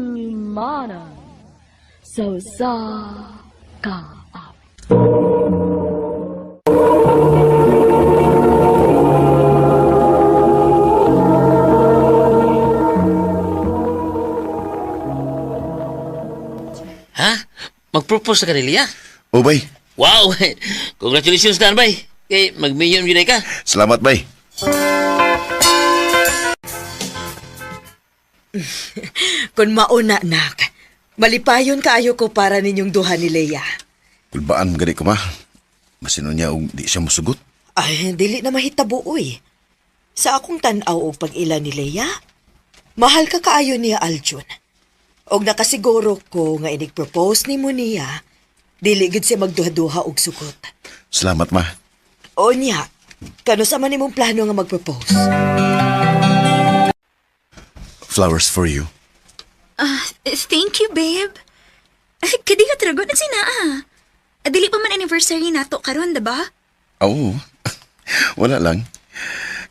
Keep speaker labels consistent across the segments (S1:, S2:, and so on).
S1: Handumanan sa kaap.
S2: Ha? Mag-propose ka ni Lia?
S3: Oh, bay.
S2: Wow! Congratulations dan, bay. Kay mag-million yun ka.
S3: Salamat, bay.
S4: Kung mauna, nak, malipayon kaayo ko para ninyong duha ni Leia.
S3: Kulbaan gani ko, ma. Masino niya og di siya musugot.
S4: Ay, dili na mahitabo, uy. Sa akong tan-aw og pag-ila ni Leia, mahal ka kaayo niya, Aljun. Og nakasiguro ko nga inig-propose ni mo niya, dili gid siya magduha-duha og sugot.
S3: Salamat, ma.
S4: O niya, kano sa man imong plano nga mag-propose?
S3: Flowers for you.
S5: Thank you, babe. Kadi ka trago na sinaa. Dili pa man anniversary nato karon, diba?
S3: Oo. Wala lang.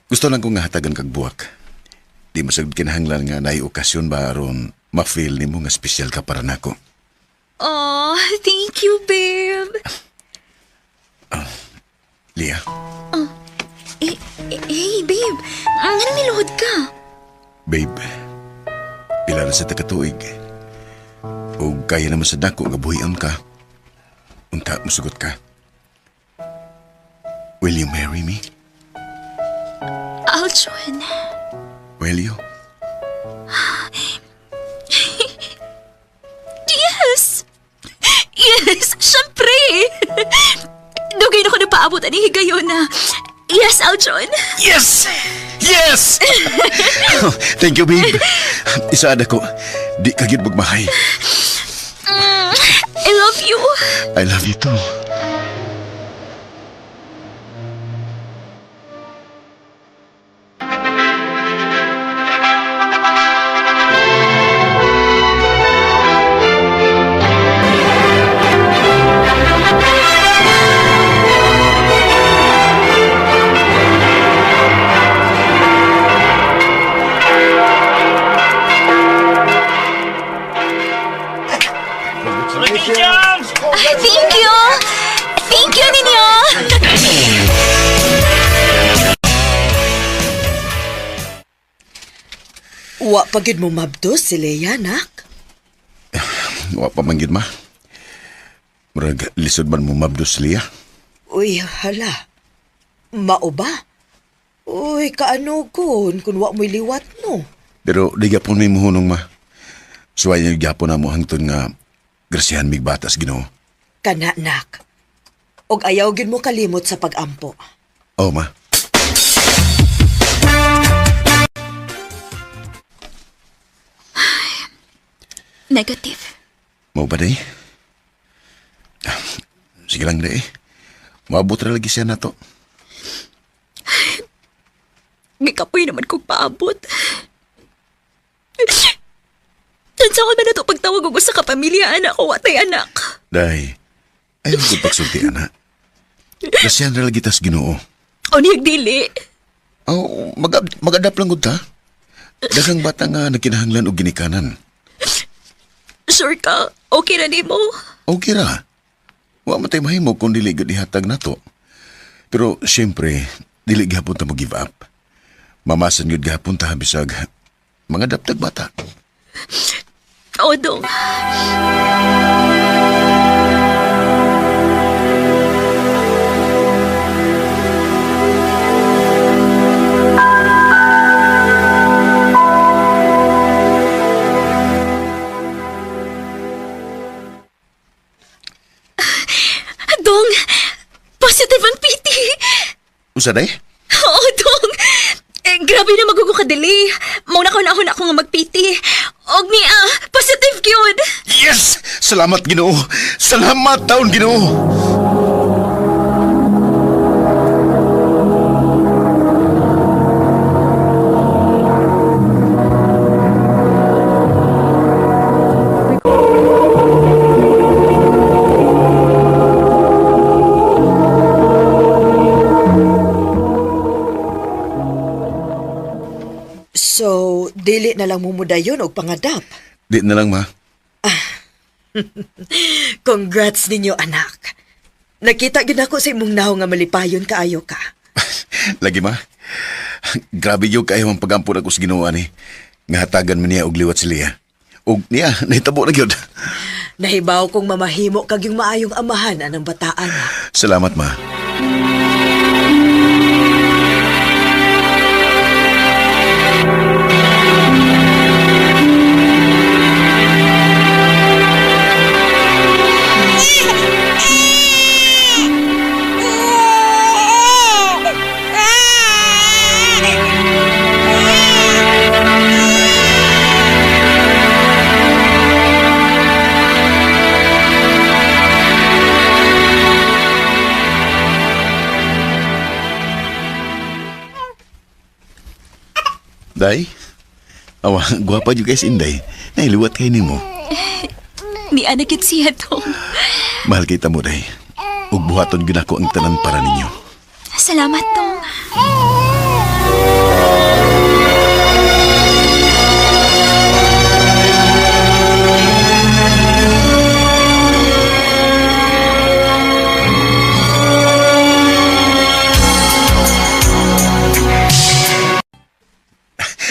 S3: Gusto lang kong hatagan kag buwak. Di masagod kinahanglan nga naay okasyon ba aron ma-feel nimo nga espesyal ka para nako.
S5: Oh, thank you, babe.
S3: Lia,
S5: Eh, eh, hey, babe. Anong niluhod ka?
S3: Babe, pila na sa takatuig. O kaya naman sa dako nga buhian ka. Unta, musugot ka. Will you marry me?
S5: Aljun.
S3: Will you?
S5: Yes! Yes! Siyempre! Dugay na ko napaabot ani higayon na. Yes, Aljun.
S3: Yes! Yes! Thank you, babe. Isaad ako. Di ka gyud magmahay.
S5: I love you.
S3: I love you too.
S5: Thank you! Thank you ninyo!
S4: Wa pa gyud mo mabdos si Leia, nak.
S3: Wa pa man gyud, ma. Murag lisod man mo mabdos, Lia.
S4: Uy, hala. Mao ba? Uy, kaano kun kung wa mo'y liwat no?
S3: Pero di gyapon may muhunong, ma. Suway niyo gyapon na mo hangtod nga grasyahan mig batas Ginoo.
S4: Kana, nak. Og ayaw gyud mo kalimot sa pagampo.
S3: Oh, ma.
S5: Negative.
S3: Mao ba day? Sige lang day. Maabot ra lagi siya nato.
S5: Gikapoy naman kong paabot. Tansa ko man na ito pagtawag og usa ka pamilya, anak ko, watay anak.
S3: Day, ayaw ko pagsulti, ana. Grasyahan ra lagi tas Ginoo.
S5: O niyag dili.
S3: Oh, mag-adapt lang gud ta. Daghang bata nga nagkinahanglan og ginikanan.
S5: Sure ka? Okay na nimo?
S3: Okay ra. Wa man tay mahimo kung dili gud ihatag nato. Pero siyempre, dili gihapon ta mo give up. Mamasan gyud gihapon ta bisag mga daptag bata.
S5: O, dong. Dong, positive ang PT.
S3: Usa day?
S5: Oo, Dong. Eh, grabe na magugo ka delay. Mauna ko na ako nga mag-PT. Og ni positive gyud.
S3: Yes! Salamat Ginoo. Salamat taon Ginoo.
S4: So, dili na lang mumudayon og pangadap.
S3: Di na lang, ma.
S4: Congrats ninyo, anak. Nakita gid ako sa imong naong nga malipayon kaayo ka.
S3: Lagi, ma. Grabe yung kayo ang pag-ampun ako sa Ginoo ani. Nga hatagan man niya og liwat si Leah. Og niya, nahitabo na gyud.
S4: Nahibaw kong mamahimo kag yung maayong amahan anang bataan. Ha?
S3: Salamat, ma. Day? Awa, gwapa jud guys, Inday. Nailiwat kay nimo.
S5: Ni anak yun siya, Tong.
S3: Mahal kita mo, Day. Ug buhaton gyud ako ang tanan para ninyo.
S5: Salamat, Tong.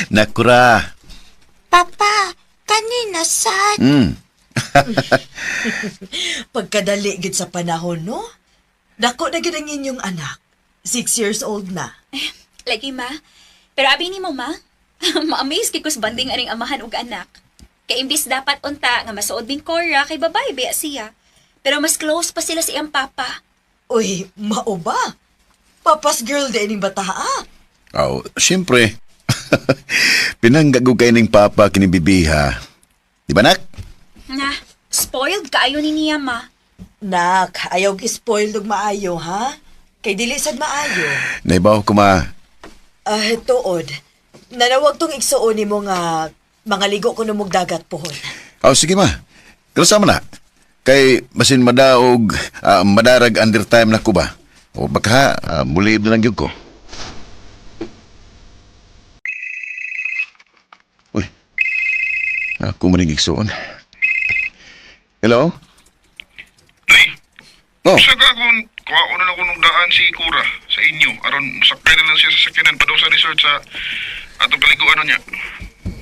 S3: Nakura.
S6: Papa, kanina sad.
S4: Pagkadali gid sa panahon, no? Dako na gid ang inyong anak. 6 years old na.
S5: Lagi, ma. Pero abi ni mo, ma. Ma-amaze kay kus banding aning amahan ug anak. Kay imbis dapat unta nga masuod ning Cora kay babae biya siya. Pero mas close pa sila sa iyang papa.
S4: Uy, mao ba? Papa's girl din ining bataa.
S3: Aw, siyempre. Pinanggago kay ning papa kini bibiha. Di ba, nak?
S5: Na, spoiled kaayo ni niya, ma.
S4: Nak, ayaw gi-spoil og maayo, ha? Kay dili sad maayo.
S3: Naibaw ko, ma.
S4: Ah, tuod. Nanawag tong igsuon nimo nga mga ligo ko numog dagat pohon.
S3: Aw, sige, ma. Kalsa man na. Kay basin madaog, madarag under time na ko ba? O baka muli na lang gyud ko. Uy. Ako man igsuon. Hello? Oh,
S7: Sa akong kuha na lang nung daan si Kura sa inyo aron sakay na lang siya sa sakyanan padung sa resort sa atong kaliguan niya.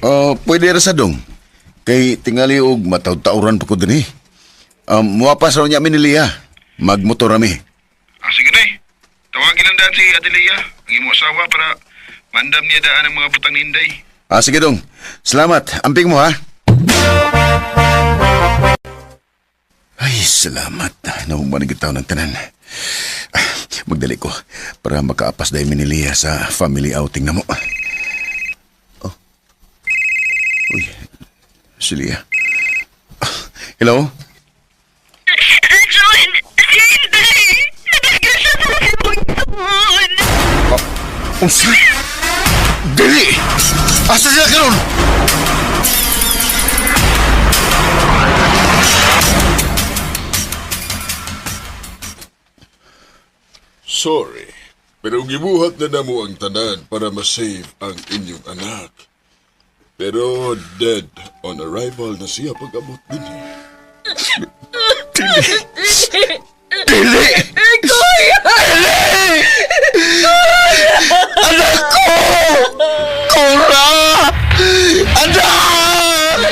S3: Oh, pwede ra sa dong. Kay tingali og mataw-tawran pa ko dinhi. Muwa pa sa niya mi ni Lia. Magmotor ami.
S7: Ah, sige day. Tawagin lang daan si Adelia, ang imo asawa para mandam niya daan ang mga butang ni Inday.
S3: Ah, sige dong. Salamat. Amping mo ha. Ay, salamat. Nahuman ang taon ng tanan. Ah, magdali ko para makaapas dahil mi ni Lia sa family outing na mo. Oh. Uy, si Lia. Ah, hello?
S5: John! Si Inday! Nadagla sa mong taon!
S3: Unsa? Dili! Asa sila karon?
S8: Sorry, pero gibuhat na namo ang tanan para masave ang inyong anak. Pero dead on arrival na siya pag-abot din.
S3: Dili! Dili! Anak ko! Cora! Anak!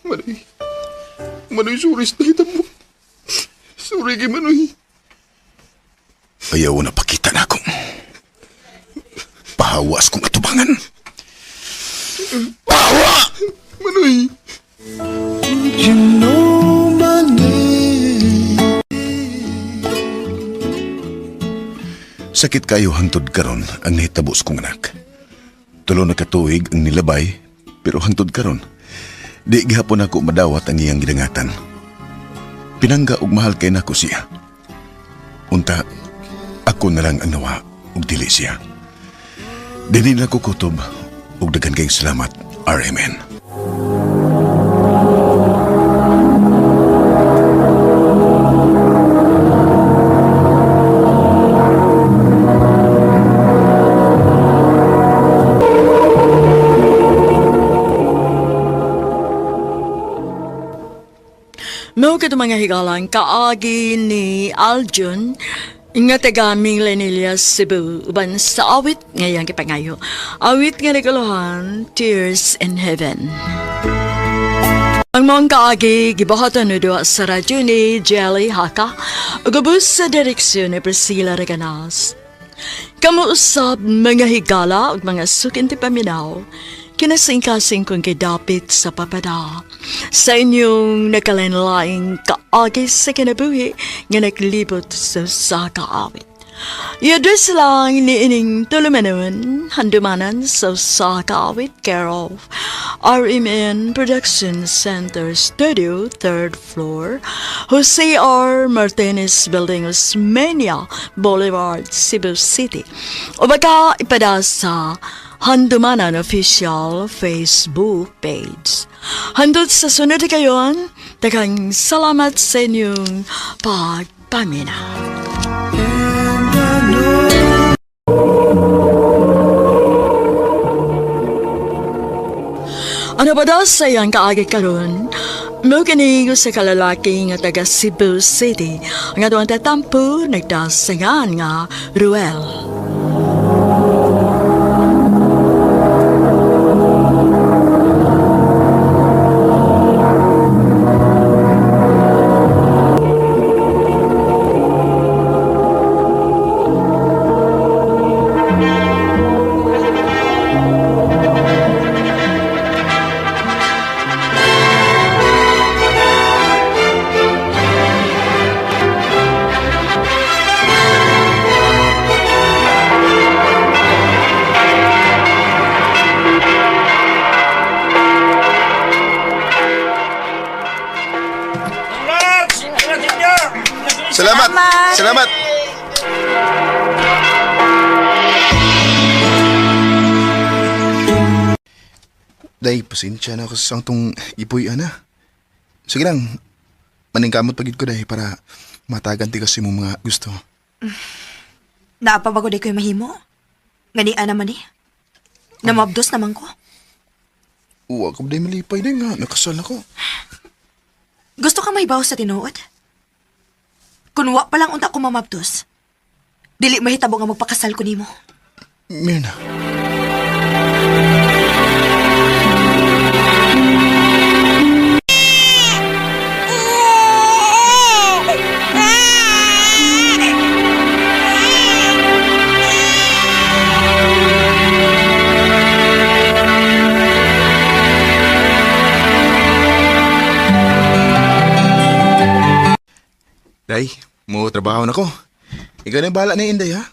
S8: Manoy, Manoy, sorry sa nakita mo. Sorry kay Manoy.
S3: Ayaw na pakita na ako. Pahawas kong atubangan. Pahawa!
S8: Manoy!
S3: Sakit kayo hangtod karon ang nahitabo sa kong anak. Tulo na katuig ang nilabay, pero hangtod karon. Di gihapon ako madawat ang iyang gidangatan. Pinangga og mahal kay nako siya. Unta, ako na lang ang nawa ug dili siya. Dili na ko kutob ug daghan kayong salamat, RMN.
S1: Mao kato mga higalang kaagi ni Aljun nga taga Minglanilla, Cebu, uban sa awit ngayang kipangayo. Awit nga naguluhan, Tears in Heaven. Ang mga kaagi gibuhatan ni duha sa radyo ni Jelly Haka, ug ubos sa direksyon ni Priscilla Reganas. Kamo usab mga higala ug mga sukinti paminaw, kinasingkasing kong kidapit sa papada. Sa inyong nakalanlaing kaagi sa kinabuhi nga naglibot sa usa ka awit. I-address lang ni ining tulumanon, handumanan sa usa ka awit, care of RMN Production Center Studio, 3rd floor, Jose R. Martinez Building, Osmeña Boulevard, Cebu City. O baka ipada sa Handumanan Official Facebook page. Handot sa sunod kayon, daghang salamat sa inyong pagpamina. Ano ba daw sa iyang kaagi karon? Mo kini sa kalalaki nga taga Cebu City. Nga doon tatampo nagdasingan nga Ruel.
S8: Salamat! Salamat! Day, pasensya na ako sa tong ipoy, ana. Sige lang, maningkamot pagid ko, day, para matagan ti kasi mo mga gusto.
S4: Naa pa ba ko di ko'y mahimo? Ngania naman eh. Namabdos naman ko.
S8: Uwa ko, day, malipay, day nga. Nakasal ako.
S4: Gusto ka mahibaw sa tinuod? Kun wa pa lang unta ko mamabdos, dili mahitabo nga magpakasal ko nimo.
S8: Mirna. Day, mo trabaho na ko. Ikaw na yung bahala ni Inday, ha?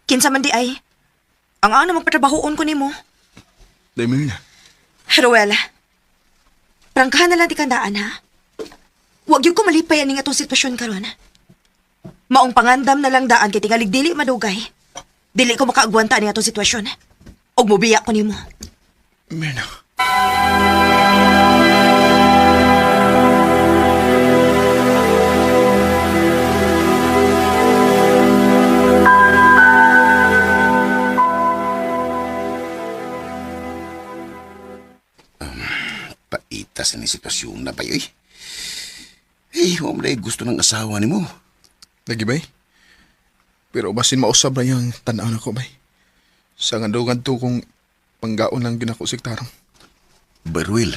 S4: Kinsa man di ay. Ang ano magpatrabahoon ko nimo.
S8: Day, Mirna.
S4: Ruel, prangkahan na lang di kandaan ha. Huwag yung kumalipay aning atong sitwasyon karon. Maong pangandam na lang daan kay tingalig dili madugay. Dili ko makaagwanta ani atong sitwasyon. Og mobiya ko nimo.
S8: Mirna.
S3: Paitas na ni sitwasyon na ba yoy? Eh, wa man gusto ng asawa nimo.
S8: Lagi bay? Pero basin mausab na yung tanaw na ko bay. Sa nga daw to kung panggaon lang ginako siktarong.
S3: Barwil.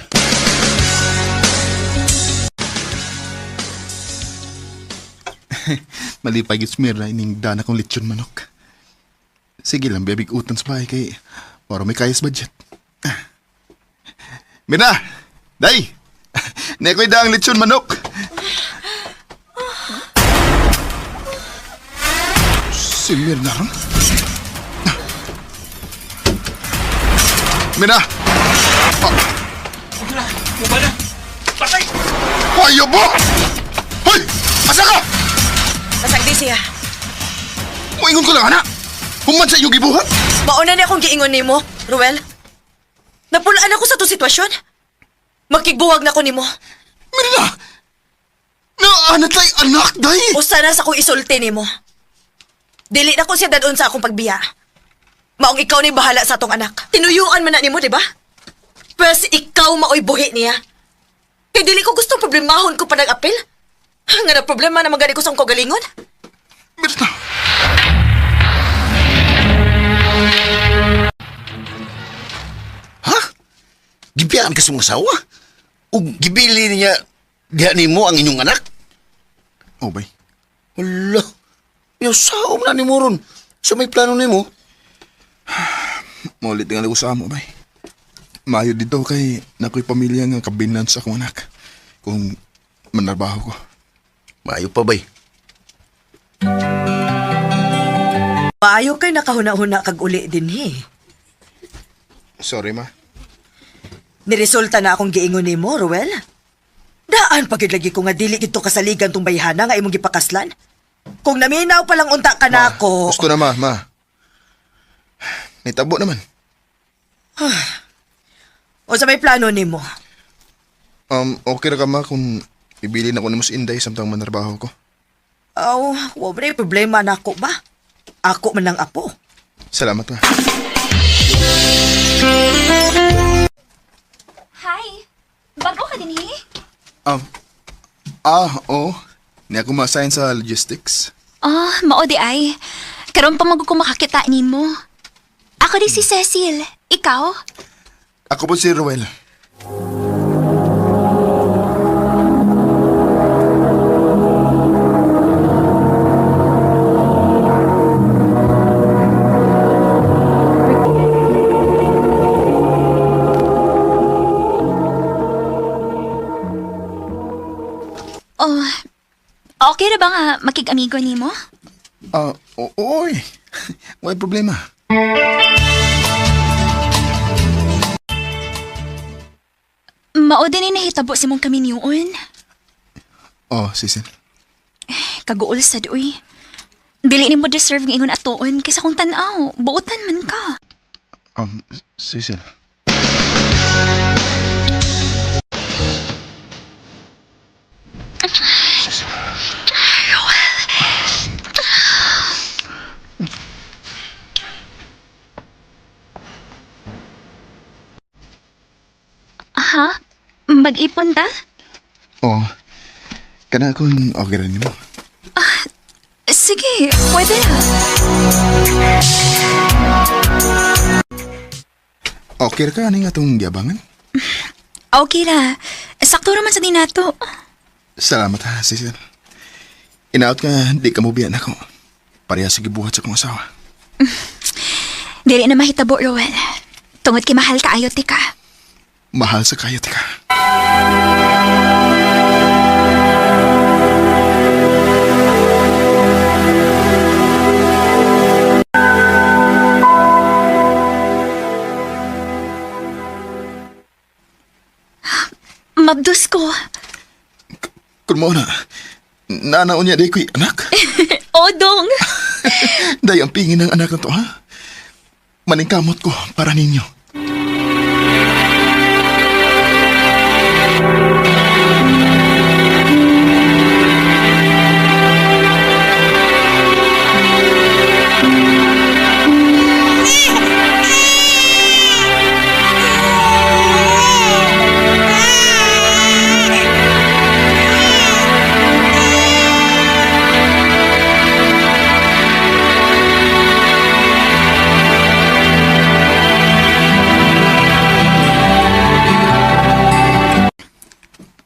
S8: Malipay gits Mirna ining dana kong lechon manok. Sige lang, bebig utan sa bahay kay para may kayas budget. Mirna! Day! Nekoy daang lechon manok! Si Mirna ron? Mirna! Ah!
S2: Kuba na! Patay!
S3: Ayaw mo! Hoy! Asa ka?
S4: Masagdi siya.
S3: Moingon ko lang, anak! Human sa iyong gibuhat!
S4: Mauna ni akong giingon nimo, Ruel. Napulaan ako sa to sitwasyon. Makigbuwag na ko nimo.
S3: Mirna! Naanat lay anak, day!
S4: Usa na sa akong isulti nimo. Dili na ko siya dadon sa akong pagbiya. Maong ikaw ni bahala sa atong anak. Tinuyuan man na nimo, di ba? Pwes ikaw maoy buhi niya. Kay dili ko gustong problemahon ko pa nag-apil. Nga na problema na magani ko sa akong kagalingon.
S3: Mirna!
S9: Ha? Gibiyaan ka sa mong asawa? O gibili niya diha nimo ang inyong anak?
S3: Oh, bay.
S9: Hala, yung saom na ni mo ron. Sa may plano nimo?
S8: Maulit nga ko sa amo, bay. Maayo dito kay nakoy pamilya nga kabinan sa akong anak. Kung manarbaho ko.
S9: Maayo pa, bay.
S4: Maayo kay nakahuna-huna kag uli dinhi.
S8: Sorry, ma.
S4: Niresulta na akong giingon nimo, Ruel. Daan pagid lagi ko nga dili gid to kasaligan tong bayhana nga imong gipakaslan. Kung naminaw pa lang unta ka na ako.
S8: Gusto na, ma, ma. Nitabo naman.
S4: O sa may plano nimo.
S8: Okay ra ka, ma, kung ibilin ako ni Mas Inday samtang manarbaho ko.
S4: Aw, wa ba na problema na ako ba? Ako man lang apo.
S8: Salamat, ma.
S5: Hi! Bago ka din eh?
S8: Oo. Ni ako ma-assign sa logistics.
S5: Ah, mao di ay. Karon pa mag ko makakita nimo. Ako di si Cecil. Ikaw?
S8: Ako po si Ruel.
S5: Oh, okay ra ba nga makig-amigo nimo?
S8: Ah, oo, eh. Walang problema.
S5: Mao din ay nahitabo sa mong kaminyuon.
S8: Oh, Cecil.
S5: Kaguol sa duy. Dili nimo deserve nga ingon atuon kaysa kung tan-aw, buotan man ka.
S8: Cecil.
S5: Ha? Mag-ipon ta?
S8: Oh, kana kung okay rin mo.
S5: Sige, pwede na.
S8: Okay ra ka, ano nga itong giabangan?
S5: Okay ra. Sakto raman sa dinato.
S8: Salamat ha, Cecil. Inaot ka, di ka mo biyan ako. Pareha sa gibuhat sa kong asawa.
S5: Dili na mahitabo, Roel. Tungod kay mahal kaayo ti ka.
S8: Mahal sa kaya, tika.
S5: Mabdus ko.
S8: Kung mo na, nanaon niya di ko'y anak.
S5: Odong!
S8: Day ang pingin ng anak na to, ha? Maningkamot ko para ninyo.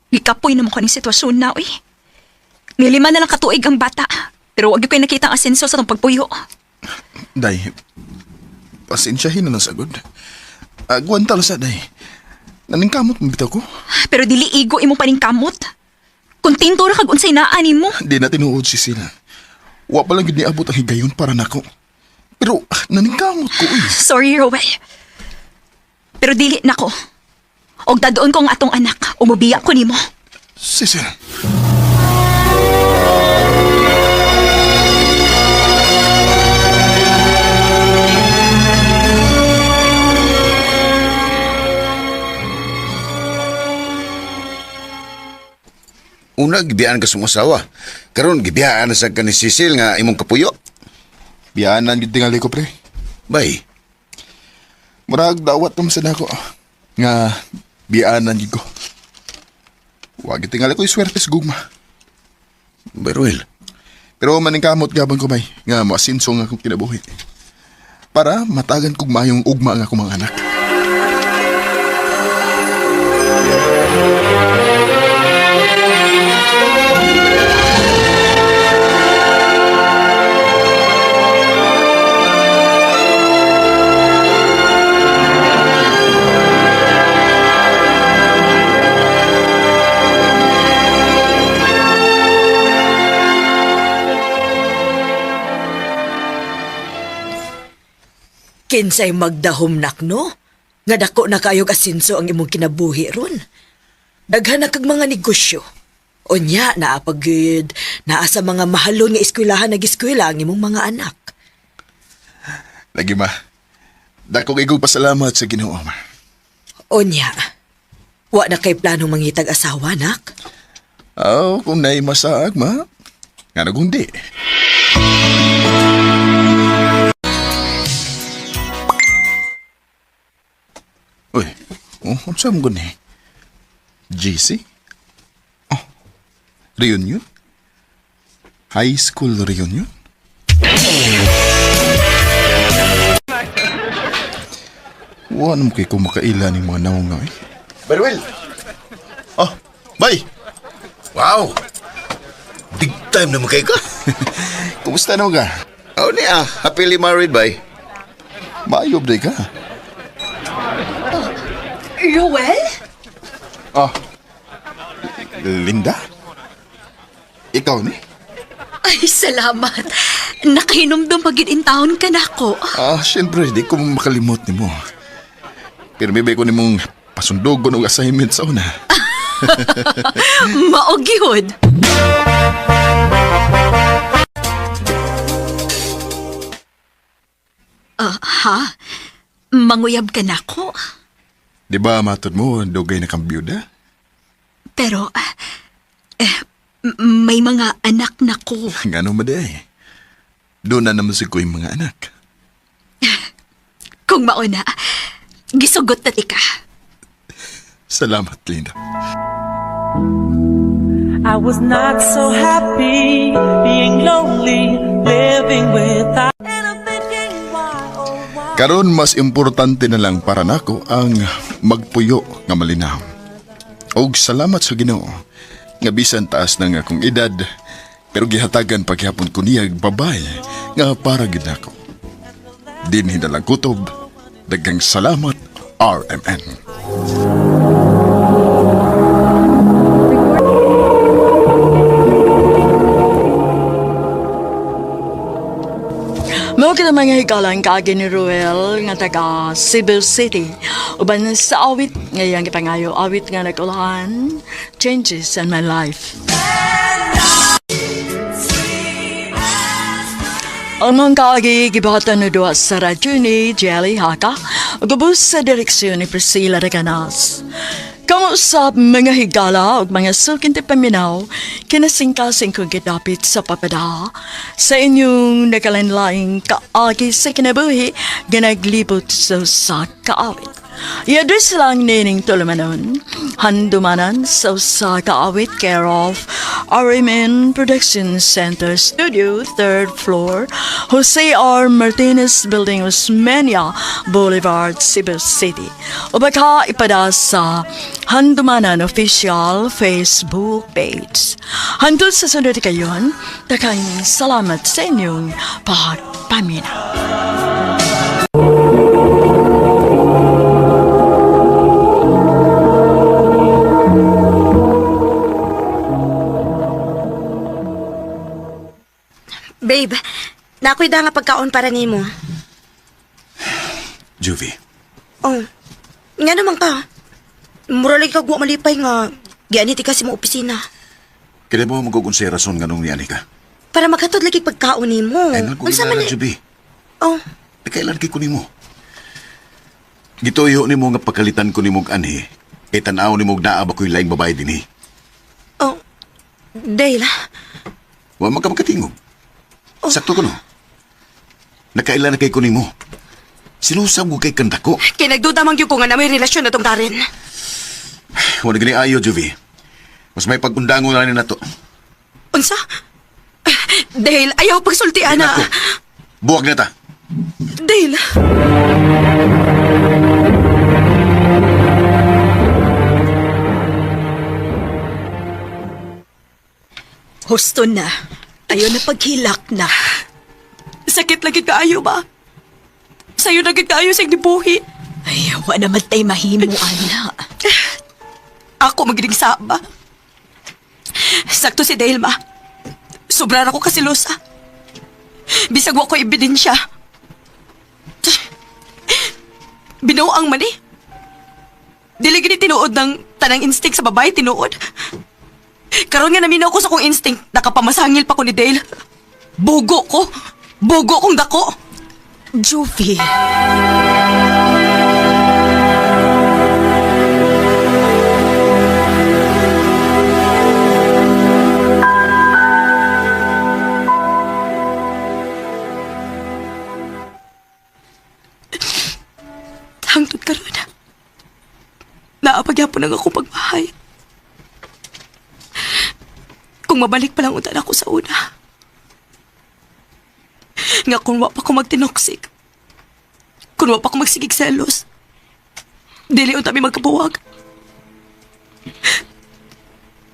S5: Gikapoy naman ko ng sitwasyon na, uy. Nilima na lang katuig ang bata. Pero wag ko nakita ang asenso sa tong pagpuyo.
S8: Day, pasensyahin na lang sagod. Agwanta lang sa, day. Naningkamot mo bitaw ko.
S5: Pero dili igo imong paningkamot. Kontento ra kag unsay naa nimo.
S8: Di na tinuod si Sila. Wa pa lang gid niabot ang higayon para nako. Pero naningkamot ko, uy.
S5: Sorry, Rowel. Pero dili nako. Og tadoon ko ang atong anak. Umubiya ko nimo.
S8: Cecil.
S9: Una, gibiyaan ka sa imong asawa. Karon gibiyaan na sa ka ni Cecil nga imong kapuyo.
S8: Biyaanan gyud tingali ko, pre.
S9: Bay,
S8: Murag dawat naman sa nako. Nga biyaanan gyud ko. Wa gyud tingali ko iswerte sa gugma.
S9: Bay Ruel.
S8: Pero maningkamot gabang ko bay nga moasinso nga akong kinabuhi. Para matagan kog mayong ugma nga akong mga anak.
S4: Kinsay magdahom nak no? Nga dako na kayog asinso ang imong kinabuhi ron. Daghan na kag mga negosyo. Unya, naa pa gyud, naa sa mga mahalon nga eskwelahan nag-eskwela ang imong mga anak.
S8: Lagi ma. Dakong igong pasalamat sa Ginoo ma.
S4: Unya, wa na kay plano mangitag asawa, nak?
S8: Aw, kung naay masaag ma. Nga nagundi. Uy, oh, unsa mo gani? GC? Oh, reunion? High school reunion? Wala mo kay kumakaila ni mga naong nga eh.
S9: Bay Ruel.
S8: Oh, bye!
S9: Wow. Big time naman kay ka.
S8: Kumusta na ka?
S9: Oh, ni ah, happily married bay.
S8: Maayob day ka.
S5: Ruel?
S8: Ah, Linda? Ikaw ni?
S5: Ay, salamat. Nakahinumdum pag taon ka na ako.
S8: Ah, siyempre, di ko makalimot ni mo. Pero may ko ni mong pasundugon og assignment sa una.
S5: Maogyod. Ah, ha? Manguyab ka na ako.
S8: Di ba, matod mo, dugay na kang byuda?
S5: Pero, may mga anak na ko.
S8: Ngano ba di ay? Doon na naman si ko yung mga anak.
S5: Kung mauna, gisugot na tika.
S8: Salamat, Linda.
S10: I was not so happy being lonely, living without. And I'm thinking, why, oh, why?
S8: Karon mas importante na lang para nako ang magpuyo nga malinaw. Og salamat sa Ginoo nga bisan taas na nga akong edad pero gihatagan paghapon ko niya babay nga para gid nako. Dinhi na lang kutob. Daghang salamat RMN.
S1: Mao kita mga higalan kaagi ni Ruel nga taga Cebu City. Uban sa awit nga iyang gipangayo, awit nga nagulahan, Changes in My Life. Ang mga kaagi gibahatan na duwa sa radyo ni Jelly Haka, gubos sa direksyon ni Priscilla Reganas. Kamusta mga higala ug mga sukin ti paminaw, kinasingkasing kong gidapit sa papada, sa inyong nakalanlaing kaagi sa kinabuhi, ginaglibot sa kaawit. I-address lang nining tulumanon, handumanan sa usa ka awit care of RMN Production Center Studio, 3rd floor, Jose R. Martinez Building, Osmeña Boulevard, Cebu City. O baka ipada sa Handumanan Official Facebook page. Hantod sa sunod kayon, takang salamat sa inyong pagpaminaw.
S6: Babe, nakoy da nga pagkaon para nimo.
S3: Juvie,
S6: Oh, nga naman ka. Mura lagi kag wa malipay nga gianit ka sa imong opisina.
S3: Kaya mo magugun sa rason nga nung niani ka.
S6: Para maghatod lagi pagkaon nimo.
S3: Ay, nun ko
S6: Unsa man
S3: ginara,
S6: ni-
S3: Juby.
S6: Oh,
S3: Kailan kay ko nimo? Gituyo nimo nga pagkalitan ko nimo og anhi. Kay tan-aw nimo og naa ba ko'y laing babae dinhi.
S6: oh. Dale,
S3: Wa man ka makatingog. Sakto ko no. Nakailan na kay ko nimo. Sinusab ko kay kandako.
S6: kay nagduda man gyud ko nga na may relasyon na tong Darren.
S3: Wala gani ayo, Juby. Mas may pagundango na ni nato.
S6: Unsa? Dale, ayaw pagsulti ana.
S3: Nako. Buwag na ta.
S6: Dale.
S1: Husto na. Ayaw na paghilak na.
S6: Sakit lagi kaayo ba? Sayo na gid kaayo sa gibuhi.
S1: Ay, wa naman tay mahimo, ana.
S6: Ako magining saba. Sakto si Dale ma. Sobra ra ko kasilosa. Bisag wa ko ebidensya. Binuang man eh. Dili gini tinuod ng tanang instinct sa babae tinuod. Karon nga naminaw ko sa kong instinct, nakapamasangil pa ko ni Dale. Bugo ko. Bugo kong dako.
S1: Juvie.
S6: Hangtod karon. Naapagyapon ang akong pagmahay. Kung mabalik pa lang unta na ako sa una. Nga kung wa pa ko magtinoksik. Kung wa pa ko magsigig selos. Dili unta mi magkabuwag.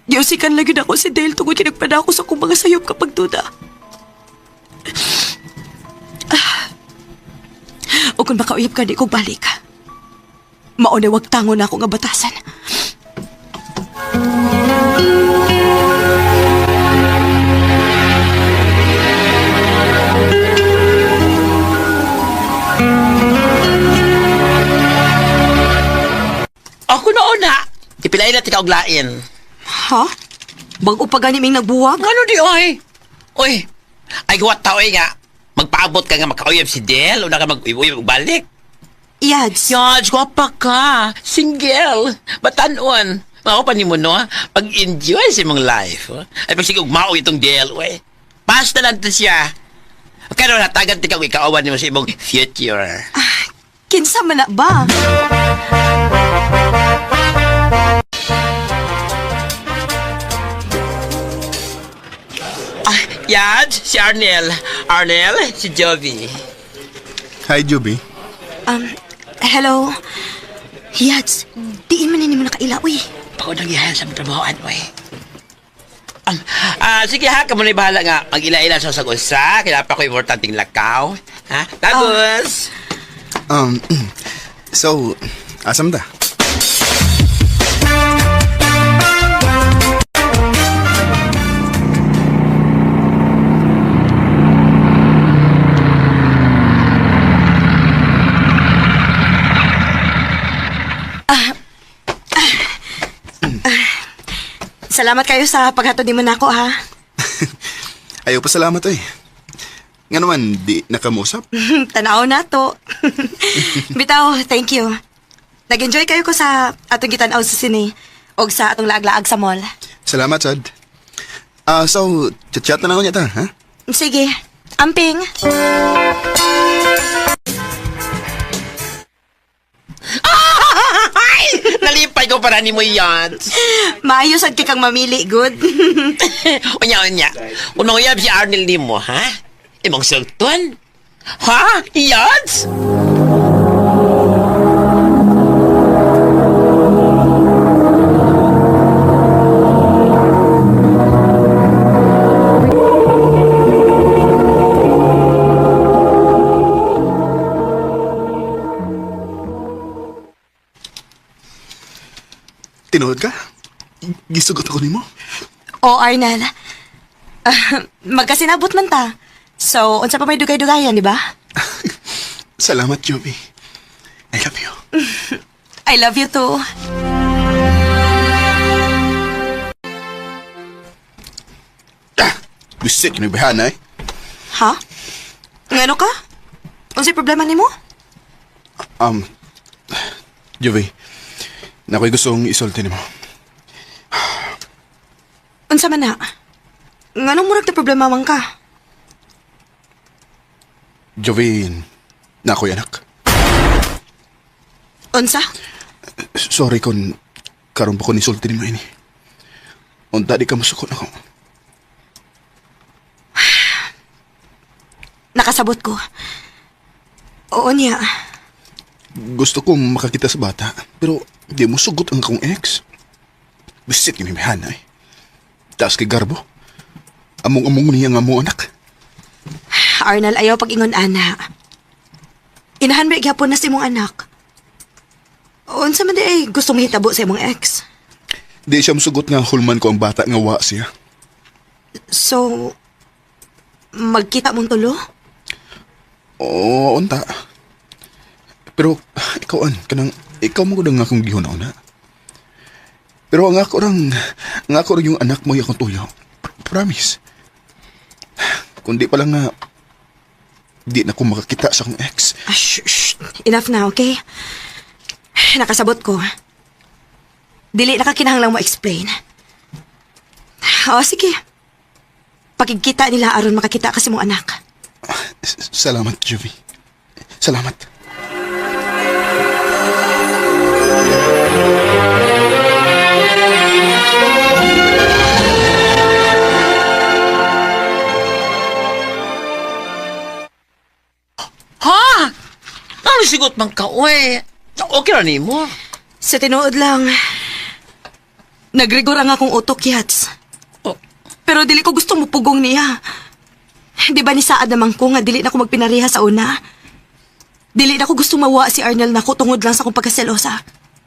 S6: Giusikan lang yun ako si Dale tungod kay nagpada ako sa akong mga sayop kapag duda. O kung makauyab ka, di ko balik. Mauna wag tango na ako nga batasan.
S2: Ako na una. Ipilay na tika og lain.
S6: Ha? Bago pa gani ming nagbuwag?
S2: Ngano di oy? Oy. Ay guwat ta oy nga. Magpaabot ka nga makauyab si Del una ka mag-uyab og balik.
S6: Yads.
S2: Yaj, gwapa ka. Single. Batanon. Mao pa nimo no, pag-enjoy sa imong life. Oh. Ay pag sige og mao itong Del, oy. Basta lang to siya. Karon hatagan ti ka og ikaawan nimo sa imong future.
S6: Kinsa man na ba?
S2: Ah, Yaj, si Arnel. Arnel, si Jovi.
S8: Hi, Juby.
S6: Hello? Yads, diin man ni mo nakaila, uy.
S2: Pagod ang ihayan sa trabahoan, oy. Sige ha, kamo na bahala nga. Mag-ila-ila sa sag-usa. Kaya pa ko importanteng lakaw. Ha? Tapos,
S8: So, asam ta?
S6: Salamat kayo sa paghatod nimo nako, ha?
S8: Ayaw pa salamat eh. Nga naman, di nakamusap.
S6: Tanaw na to. Bitaw, thank you. Nag-enjoy kayo ko sa atong gitanaw sa sine og sa atong laag-laag sa mall.
S8: Salamat, Chad. Ah, so, chat-chat na lang ako niya ta, ha?
S6: Sige, amping.
S2: Ay! Nalipay ko para ni mo yan.
S6: Maayo sad kay kang mamili, good.
S2: Unya, unya. Kung manguyab si Arnel ni mo, ha? Imong sultan? Ha? Yads?
S8: Tinuod ka? Gisugot ako nimo?
S6: O, Arnel. Ah, magkasinabot man ta. So, unsa pa may dugay-dugayan, di ba?
S8: Salamat, Joby. I love you.
S6: I love you too.
S8: Bisit kini bahana eh.
S6: Ha? Ngano ka? Unsay problema nimo?
S8: Jovi, nako'y gustong isulti nimo.
S6: Unsa man na? Nganong murag na problema man ka?
S8: Jovi, nako'y anak.
S6: Unsa?
S8: Sorry kung karon pa ko nisulti nimo ini. Unta di ka masukot nako.
S6: Nakasabot ko. Oo niya.
S8: Gusto kong makakita sa bata, pero di mo sugot ang akong ex. Bisit kini bahana eh. Taas kay Garbo. Among-among niya nga mo anak.
S6: Arnel, ayaw pag-ingon ana. Inahan ba gyapon na si imong anak? Unsa man di ay gusto mahitabo sa imong ex?
S8: Di siya musugot nga hulman ko ang bata nga wa siya.
S6: So, magkita mong tulo?
S8: Oo, unta. Pero ikaw an, kanang ikaw mo gud ang akong gihuna-una. Pero ang ako rang, ang ako rang yung anak mo yung akong tuyo. Promise. Kundi pa lang nga, di na ko makakita sa akong ex.
S6: Ah, shh, shh. Enough na, okay? Nakasabot ko. Dili na ka kinahanglang mo explain. O, sige. Pakigkita nila aron makakita kasi mong anak.
S8: Salamat, Jovi. Salamat.
S2: Ha? Ano sigot man ka, uy? Okay ra nimo.
S6: Sa tinuod lang, nagrigor ang akong utok, Yats.
S2: Oh.
S6: Pero dili ko gusto mupugong niya. Di ba ni saad naman ko nga dili na ko magpinariha sa una? Dili na ko gusto mawa si Arnel nako tungod lang sa akong pagkaselosa.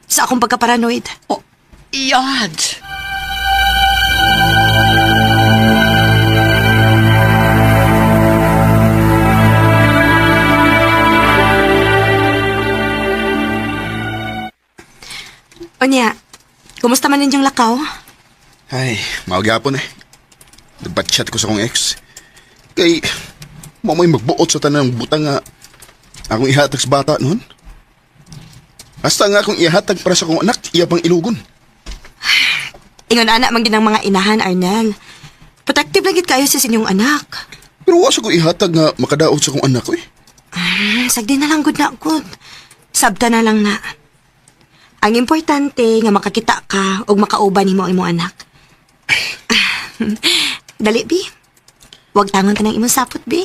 S6: Sa akong pagkaparanoid.
S2: Oh, iyad.
S6: Onya, kumusta man ninyong lakaw?
S8: Ay, mao gyapon eh. Nagbatchat ko sa akong ex. Kay, mo mo'y magbuot sa tanang butang nga akong ihatag sa bata noon. Hasta nga akong ihatag para sa akong anak, iya pang ilugon.
S6: Ingon ana man ginang mga inahan, Arnel. Protective lang gid kayo sa inyong anak.
S8: Pero wa sa ko ihatag nga makadaot sa akong anak ko eh.
S6: Ah, sagdi na lang good na good. Sabta na lang na. Ang importante nga makakita ka ug makauban nimo ang imong anak. Dali, bi. Huwag tangon ka ng imong sapot, bi.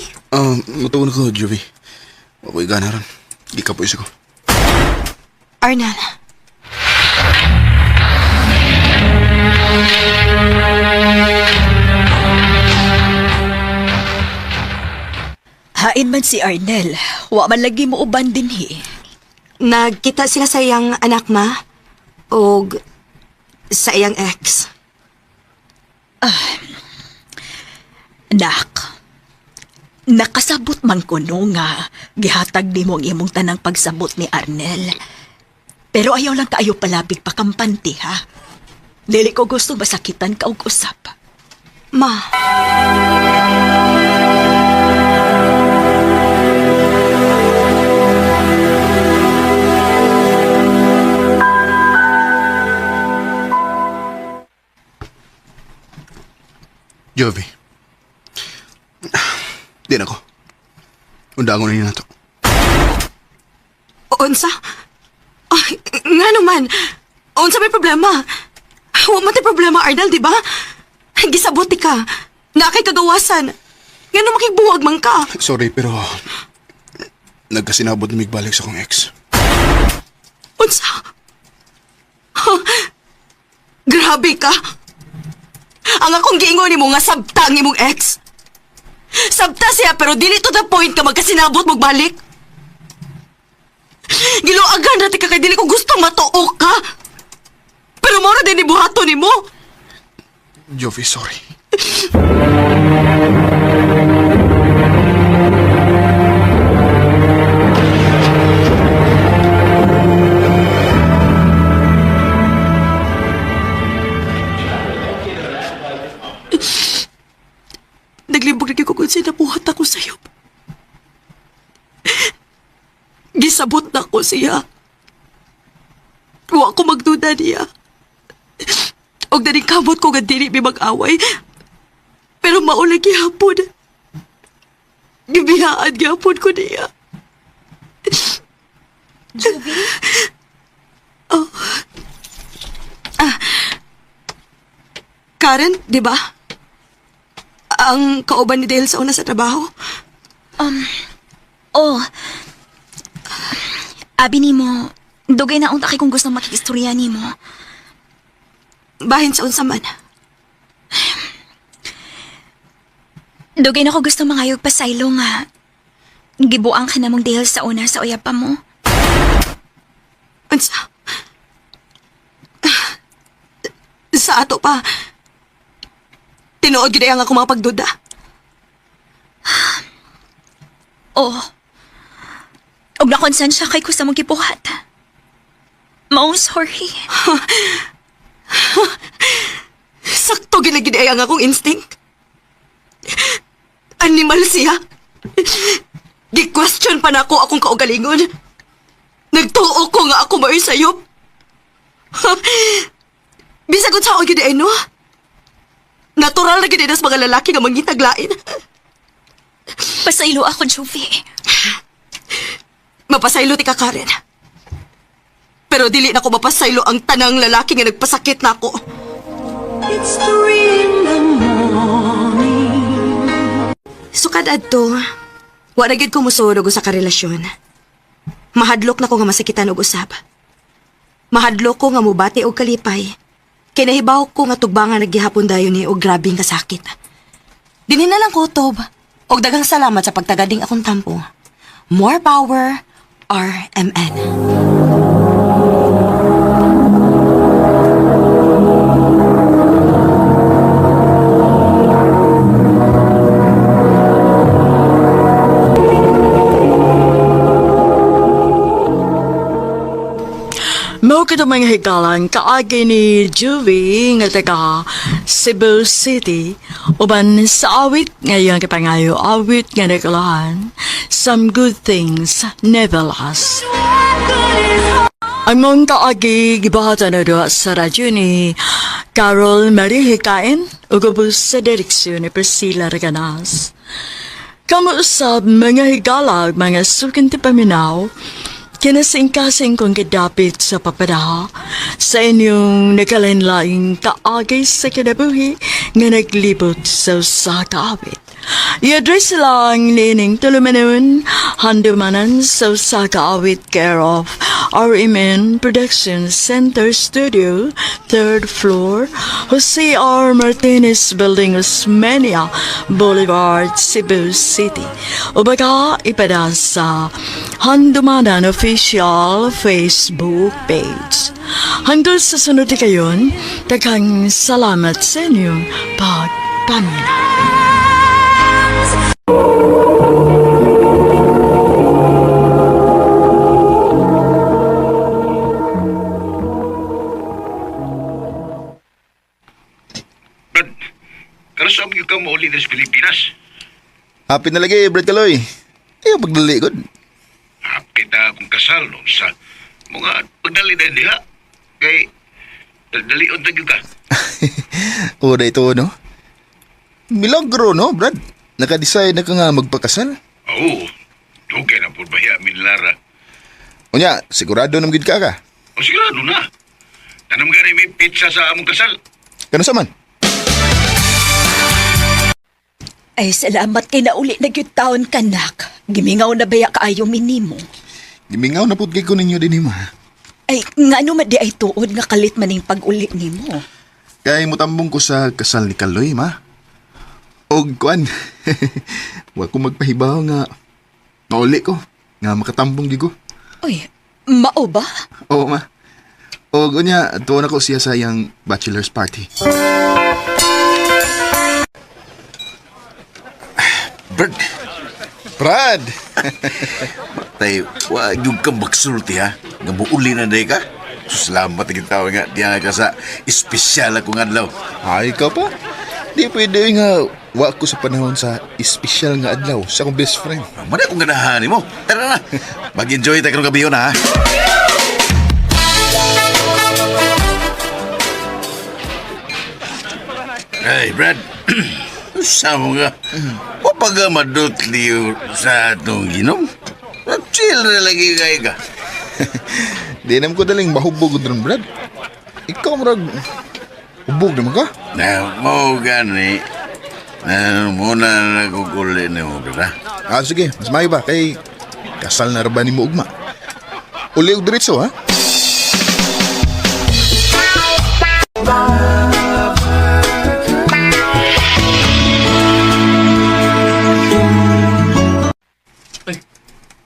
S8: Matuon ko, Jovi. Ako'y gana ron. Di ka po isa ko.
S6: Arnel.
S5: Hain man si Arnel, wa man lagi mo uban dinhi.
S6: Nagkita sila sa iyang anak, ma. Og sa iyang ex.
S5: Nak, nakasabot man kuno nga gihatag nimo ang imong tanang pagsabot ni Arnel. Pero ayaw lang kaayo palabig pakampanti ha. Dili ko gusto masakitan ka og usap.
S6: Ma.
S8: Jovi. Di na ko. Undangon na niya na to.
S6: Unsa? Ay, nga naman. Unsa may problema? Wa man tay problema, Arnel, di ba? Gisabuti ka. Na kay kagawasan. Nga no makigbuwag man ka.
S8: Sorry, pero nagkasinabot na migbalik sa akong ex.
S6: Unsa? Ha? Grabe ka. Ang akong giingon nimo nga sabta ang imong ex. Sabta siya pero dili to the point ka magkasinabot magbalik. Giluagan ra ka kay dili ko gusto matuok ka. Pero mao ra din ni buhaton nimo.
S8: Jovi, sorry.
S6: Pasabot na ko siya. Wa ko magduda niya. Og kamot ko nga dili mi mag-away. Pero maula gihapon. Gibiyaan gihapon ko niya.
S5: Juvie?
S6: Oh. Ah. Karen, di ba? Ang kauban ni Dale sa una sa trabaho?
S5: Oh. Abi nimo, dugay na unta kay kung gusto makikistorya nimo.
S6: Bahin sa unsa man.
S5: Dugay na ko gusto mangayog pasaylo nga. Gibuang ka na mong Dale sa una sa uyab pa mo.
S6: Unsa? Sa ato pa. Tinuod gyud ay ang akong mga pagduda.
S5: Oh. Og nakonsensya kay ko sa mong gibuhat. Maong sorry.
S6: Sakto gid ay ang akong instinct. Animal siya. Gi-question pa nako akong kaugalingon. Nagtuo ko nga ako mao'y sayop. Bisag unsa gyud ay no? Natural na gid sa mga lalaki nga mangitaglain.
S5: Pasaylo ako, Juvie.
S6: Mapasaylo ti ka, Karen. Pero dili na ko mapasaylo ang tanang lalaki nga nagpasakit nako.
S10: It's 3 in the morning.
S6: Sukad adto, wa na gyud ko mosulog og sa karelasyon. Mahadlok na ko nga masakitan og usab. Mahadlok ko nga mobati og kalipay. Kay nahibaw ko nga tugbangan naggihapon dayon ni og grabeng kasakit. Dinhi na lang ko, Tob. Og daghang salamat sa pagtagading akong tampo. More power, RMN.
S1: Mao kito mga higalan kaagi ni Juvie nga taga Cebu City uban sa awit ngayong kapangayo awit nga nagkalahan, "Some Good Things Never Last." Ang mong kaagi gibahatan na doon sa radyo ni Carol Marie Hikain ug ubos sa direksyon ni Priscilla Reganas. Kamo usab mga higala ug mga suking paminaw, kinasingkasing kong gidapit sa papadaha sa inyong nagkalain-laing kaagay sa kinabuhi nga naglibot sa usa ka awit. I-address lang nining tulumanon, Handumanan sa usa ka awit, care of RMN Production Center Studio, third floor, Jose R. Martinez Building, Osmeña Boulevard, Cebu City. O baka ipada sa Handumanan Official Facebook page. Hangtod sa sunod kayon, daghang salamat sa inyong pagpaminaw.
S7: Brad, kanus-a gyud ka mouli sa Pilipinas?
S8: Happy na lagi, Brad Kaloy. Ayaw pagdali gud.
S7: Hapit na akong kasal, no? Sa mga pagdali na diha. Kay, dalion na gyud ka.
S8: Una ito, no? Milagro, no, Brad? Naka-decide na ka nga magpakasal.
S7: Oo, dugay na po ba min Lara?
S8: Unya, sigurado naman gid ka ka.
S7: O sigurado na. Tanong gani may pizza sa among kasal.
S8: Kano sa man?
S11: Ay, salamat kay nauli na gyud taon kanak. Gimingaw na baya kaayo minimo.
S8: Gimingaw na pud kay ko ninyo din ma.
S11: Ay, ngano man di ay tuod nga kalit maning pag-uli nimo.
S8: Kay mutambong ko sa kasal ni Kaloy, ma. Og kuan. Wa ko magpahibaw nga nauli ko nga makatambong di ko.
S11: Uy, mao ba?
S8: Oo, ma. Og unya, tuon ako siya sa iyang bachelor's party.
S9: Brad,
S8: Brad!
S9: tay, wa yung kang magsulti ha. Nga muuli na day ka. Salamat ang tao nga. Diyan ka sa espesyal akong adlaw.
S8: Ay, ikaw pa. Di pwede nga Wa ko sa panahon sa espesyal nga adlaw sa akong best friend.
S9: Muna kung ganahan mo. Tara na. Mag-enjoy tayo karong gabi yun, ha? Ay, Brad. Sa mo nga. O pag madutli sa atong ginom. Chill na lagi kayo ka.
S8: Di naman ko daling mahubog ron, Brad. Ikaw, murag, hubog naman ka.
S9: Na, mo gani. Na, muna nagkukuli ni mo, Brad, ha?
S8: Ah, sige, mas maayo ba? Kay kasal na ra ba ni mo ugma? Uli og diretso, ha?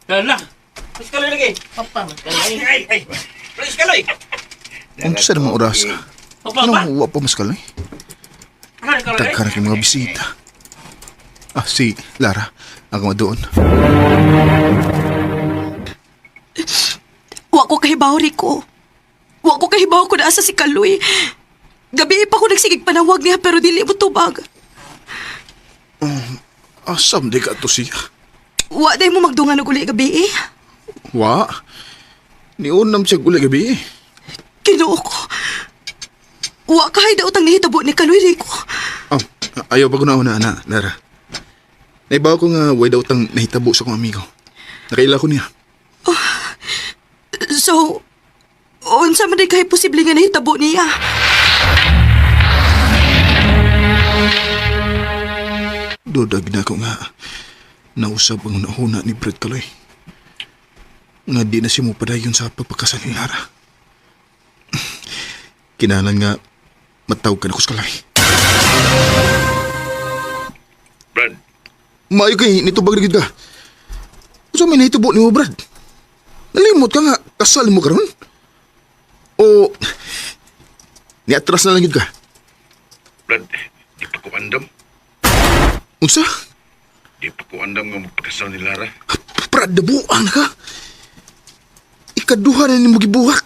S2: Lala. Please kaloy lagi. Papa, ay, ay, ay. Please kaloy.
S8: Unsa namang oras?
S2: Papa,
S8: Anong wa pa mas kaloy?
S2: kaloy.
S8: Daghan kay mga bisita. Ah, si Lara, ang doon.
S6: Wa ko kahibaw, Rico. Wa ko kahibaw kung naasa si Kaloy. Gabi pa ko nagsigig panawag niya pero dili mo tubag.
S8: Asam di ka to siya?
S6: Wa day mo magdungan og uli gabi eh.
S8: Wa. Niunam siya uli gabi eh.
S6: Ginoo ko. Wa kahay daot ang nahitabo ni Kaloy, Rico.
S8: Oh, ayaw pa ko na una, ana, Lara. Naibaw ko nga way daw tang nahitabo sa akong amigo. Nakaila ko niya.
S6: So, unsa man day kay posible nga nahitabo niya?
S8: Dudag na ko nga nausap ang una ni Brad Kaloy. Nga di na siya mo padayon sa pagpakasal ni Lara. Kinahanglan nga matawag ka na ko sa Kaloy.
S7: Brad,
S8: Maayo kay nitubag na gid ka. Unsa may nahitabo nimo, Brad? Nalimot ka nga kasal mo karon? O niatras na lang gid ka?
S7: Brad, di pa ko andam.
S8: Unsa?
S7: Di pa ko andam nga magpakasal ni Lara.
S8: Brad, dabuang na ka. Ikaduha na nimo gibuhat.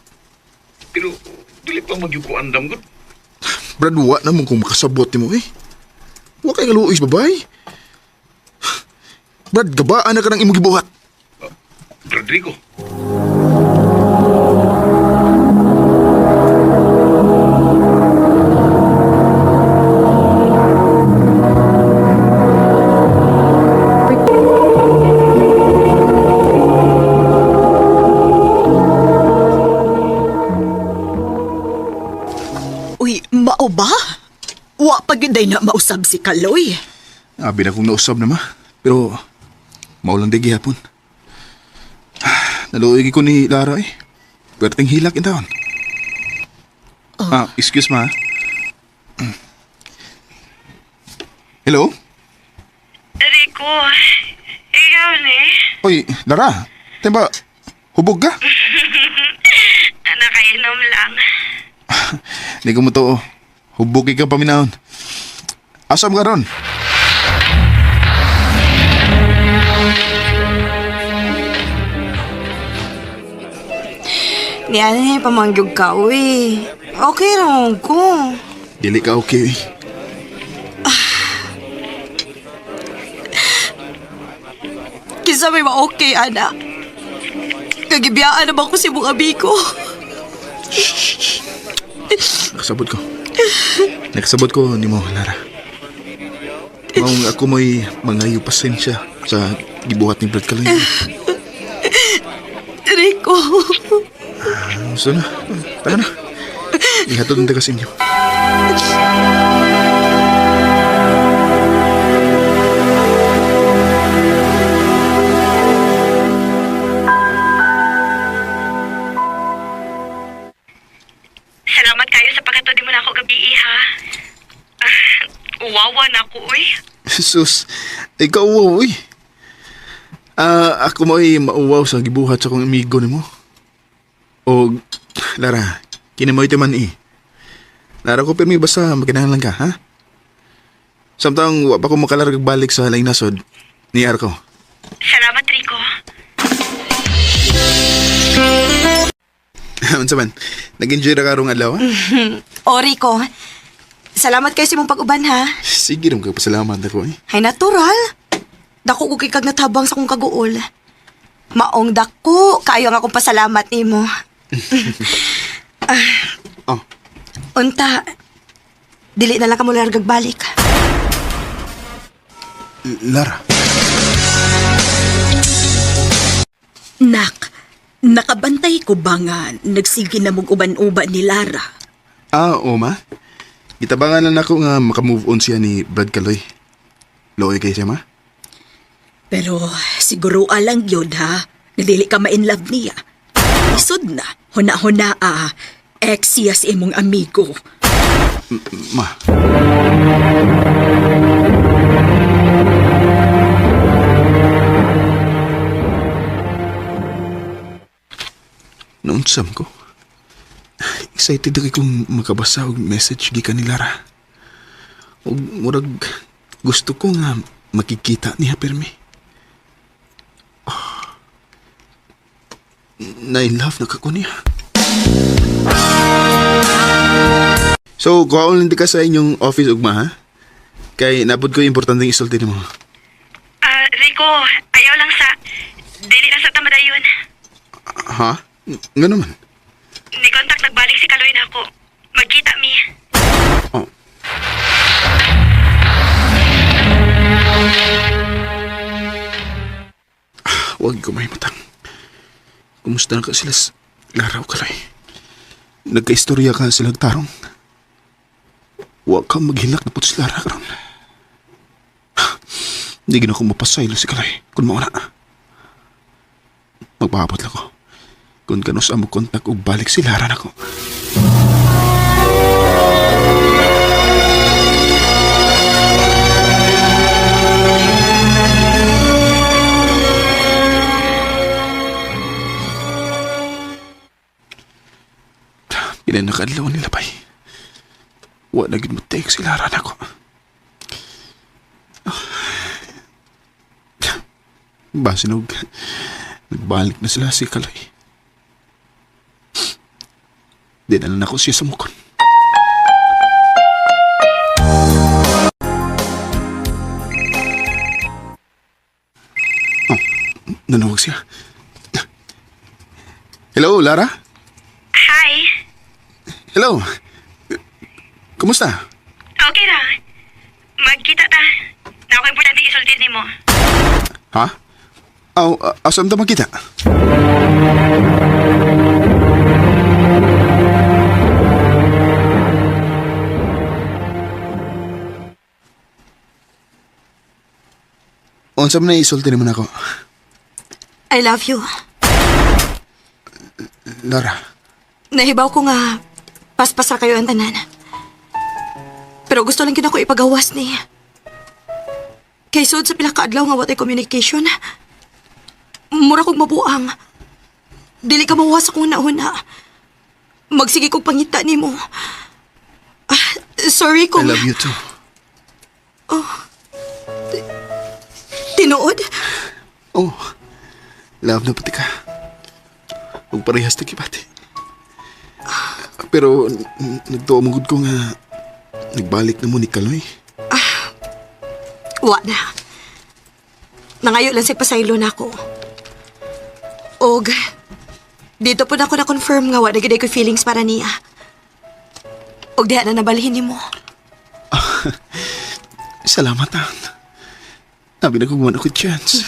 S7: Pero dili pa magyud ko andam gud.
S8: Brad, wa na mo kung makasabot nimo eh. Wa kay kaluoy sa babay. Brad, gabaan na ka ng imong gibuhat.
S7: Rodrigo.
S11: Uy, mao ba? Wa pa gyud day na mausab si Kaloy.
S8: Abi na kong nausab na ma. Pero, maulang di gihapon. Naluoy ko ni Lara eh. Pwerteng hilak in taon. Ah, excuse ma. Hello?
S12: Rico, ikaw ni?
S8: Oy, Lara. Timba, hubog ka?
S12: Nakainom lang.
S8: Hindi ko mo to. Hubog ka paminahon. Asam ka ron?
S6: Ni ano niya pamangyog ka, uy. Okay ra ko.
S8: Dili ka okay. eh.
S6: Kinsa may ma-okay, ana. Kagibiyaan na ba ko si mong abi ko?
S8: Nakasabot ko. Nakasabot ko ni mo, Lara. Maong ako mo'y mangayo pasensya sa gibuhat ni Brad Kaloy.
S6: Rico.
S8: Gusto na. Tara na. Ihatod na ka sa inyo.
S12: Salamat kayo sa pagkatod mo na ako gabi, ha. Uwawa na ako, uy.
S8: Jesus, ikaw uwaw, uy. Ah, ako mo'y mauwaw sa gibuhat sa akong amigo nimo. O, Lara, kinamoy man eh. Lara ko pirmi basta makinahanglan ka, ha? Samtang wa pa ko makalarag balik sa laing nasod, niyar ko.
S12: Salamat, Rico.
S8: Unsa man? Nag-enjoy ra karong adlaw, ha?
S6: O, Rico. Salamat kayo sa imong pag-uban ha.
S8: Sige naman kag pasalamat ako eh.
S6: Hay natural. Dako ko kay kag natabang sa akong kaguol. Maong dako kayo ang akong pasalamat nimo.
S8: Oh.
S6: Unta, dili na lang ka mula balik.
S8: Lara.
S11: Nak, nakabantay ko ba nga nagsige na mong uban-uban ni Lara?
S8: Ah, oo ma. Gitabangan lang nako nga makamove on siya ni Brad Kaloy. Looy kay siya ma.
S11: Pero siguro alang yun ha, nga dili ka ma-inlove niya. Isod na, huna-huna ah, ex siya sa imong amigo.
S8: Ma. Naunsam ko. Excited ako kung makabasa og message gikan ni Lara. Og murag gusto ko nga makikita niya pirmi. Oh. Na-in love na ka ko niya. So, kuhaon lang di ka sa inyong office ugma, ha? Kay nabod ko yung importanteng isulti nimo.
S12: Ah, Rico, ayaw lang sa... Dili lang sa tamadayon.
S8: Ha? Nga naman.
S12: Ni contact nagbalik si Kaloy na ako. Magkita mi.
S8: Oh. Huwag ko mahimutang. Kumusta na ka sila sa Laraw Kaloy? Nagkaistorya ka sila tarong. Huwag kang maghilak na putz Lara karon. Hindi gina ko mapasaylo si Kaloy kung mauna. Magpahabot lang ko. Kung kanus ang kontak og balik si Lara nako. Pila na kaadlaw nila bay. Wa na gid mo take si Lara nako. Basin og nagbalik na sila si Kaloy. Di na lang ako siya sumukon. Oh, nanawag siya. Hello, Lara?
S12: Hi.
S8: Hello. Kumusta?
S12: Okay ra. Magkita ta. Na ako importante isulti nimo.
S8: Ha? Aw, asam ta magkita? Unsa man na isulti nimo nako?
S6: I love you.
S8: Lara,
S6: Nahibaw ko nga paspasa kayo ang tanan. Pero gusto lang gid ako ipagawas ni. Kay sud sa pila ka adlaw nga watay communication. Mura kog mabuang. Dili ka mawas akong nauna. Magsige kog pangita nimo. Ah, sorry
S8: I
S6: kung
S8: love you too.
S6: Tinuod.
S8: Oh, love na pati ka. Huwag parehas na kibati. Pero nagtuo mo gud ko nga nagbalik na mo ni Kaloy.
S6: Wa na. Nangayo lang sa pasaylo na ako. Og, dito po na ako na-confirm nga wa na gid ko feelings para niya. Og diha na nabalhin nimo.
S8: Salamat ah. Nabi na kung ako chance.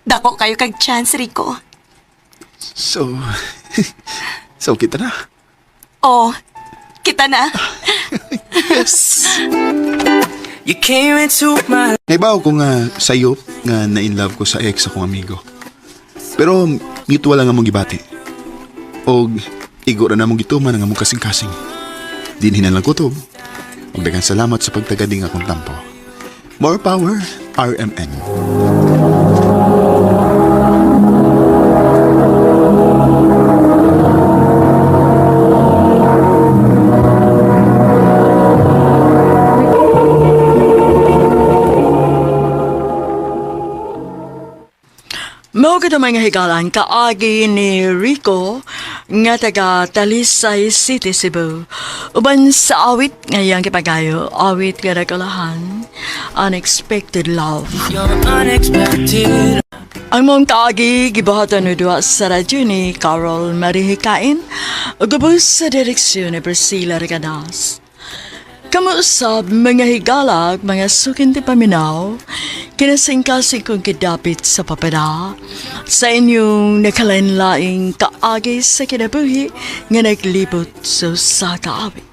S6: Dako kayo kag chance, Rico.
S8: So, so kita na.
S6: Oh, kita na.
S8: Yes!
S10: You came into my
S8: Naibaw ko nga sayop nga na-in love ko sa ex akong amigo. Pero mutual lang among gibati. Og igo ra namong gituman ang among kasing-kasing. Dinhi na lang kutob. Og daghang salamat sa pagtagading akong tampo. More power, RMN.
S1: Mao kadto mga higalan kaagi ni Rico. nga taga Talisay City, Cebu. Uban sa awit ngayang kipagayo, awit nga nagkalahan, Unexpected Love.
S10: Unexpected.
S1: Ang mong kaagi, gibuhatan ni duha sa radyo ni Carol Marihikain, ug ubos sa direksyon ni Priscilla Reganas. Kamuusab mga higalag, mga sukin ti paminaw, kinasingkasing kong kidapit sa papada, sa inyong nakalainlaing kaagi sa kinabuhi nga naglibot sa usa ka awit.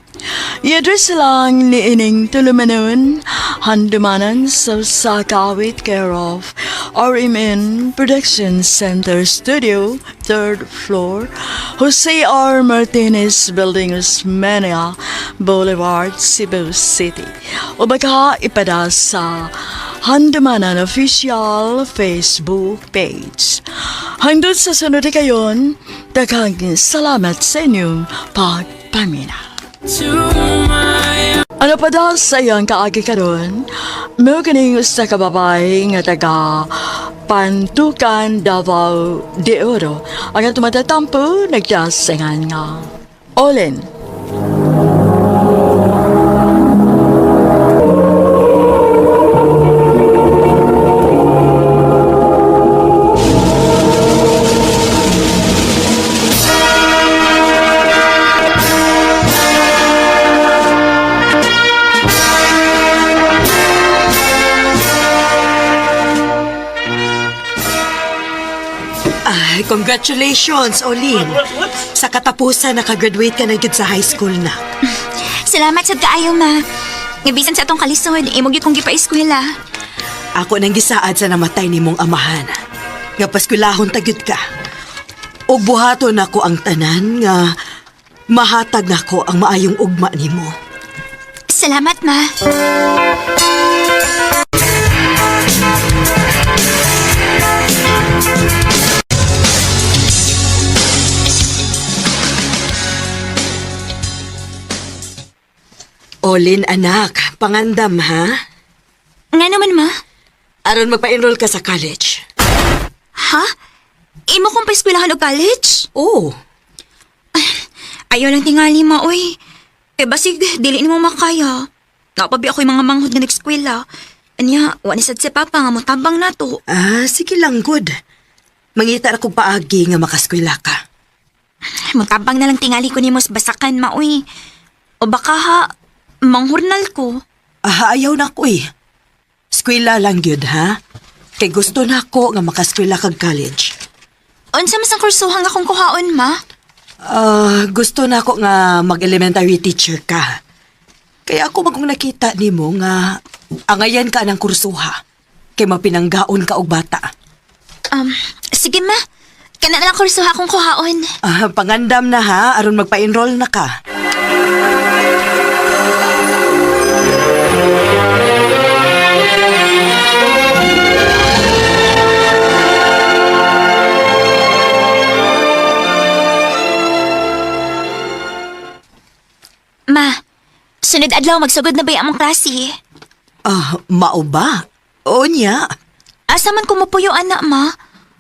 S1: I-address lang ni ining tulumanon, handumanan sa usa ka awit care of RMN Production Center Studio, third floor, Jose R. Martinez Building, Osmeña Boulevard, Cebu City. O baka ipada sa Handumanan Official Facebook page. Hangdod sa sunod kayon, daghang salamat sa inyong pagpamina. Ano pa daw sa iyang kaagi karon? Mo kining usa ka babae nga taga Pantukan, Davao de Oro. Ang atong matatampo nagdasingan nga Olin.
S4: Ay, congratulations, Olin. Sa katapusan, nakagraduate ka na gid sa high school na.
S5: Salamat sad kaayo, ma. Nga bisan sa atong kalisod, imo gyud kong gipa-eskwela.
S4: Ako nang gisaad sa namatay ni mong amahan. Nga paskwelahon ta gyud ka. Ug buhaton nako ang tanan nga mahatag nako ang maayong ugma nimo.
S5: Salamat, ma.
S4: Olin anak, pangandam ha?
S5: Nga naman, ma.
S4: Aron magpa-enroll ka sa college.
S5: Ha? Imo kong paeskwelahan og college?
S4: Oo.
S5: Ayaw lang tingali, ma, oy. Eh, basig, dili nimo makaya. Napabi ako'y mga manghod nga nag-eskwela. Anya, wa ni sad si Papa nga motabang nato.
S4: Ah, sige lang good. Mangita ra kog paagi nga makaskwela ka.
S5: Motabang na lang tingali ko nimo sa basakan, ma, oy. O baka ha, manghurnal ko.
S4: Ah, ayaw na ko eh. Eskwela lang gyud ha. Kay gusto na ako nga makaskwela kag college.
S5: Unsa mas ang kursuhan nga akong kuhaon, ma?
S4: Ah, gusto na ako nga mag-elementary teacher ka. Kaya ako magkong nakita nimo nga angayan ka ng kursuha. Kay mapinanggaon ka og bata.
S5: Sige, ma. Kana na lang kursuha akong kuhaon.
S4: Ah, pangandam na ha, aron magpa-enroll na ka.
S5: Ma, sunod adlaw magsugod na ba yung among klase?
S4: Ah, mao ba? O niya.
S5: Asa man ko mapuyo, anak, ma?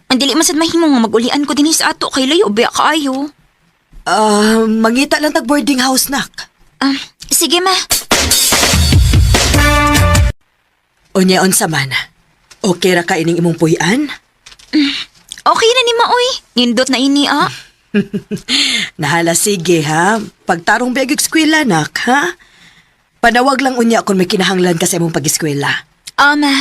S5: Ang dili man sad mahimo nga magulian ko dinhi sa ato kay layo ba kaayo.
S4: Ah, mangita lang tag boarding house nak.
S5: Ah, sige, ma.
S4: Unya unsa man. Okay ra ka ining imong puy-an?
S5: Okay na ni ma, oy. Nindot na ini, ah.
S4: Nahala sige ha. Pagtarong biag eskwela nak ha. Panawag lang unya kung may kinahanglan ka sa imong pag-eskwela.
S5: Ah, ma.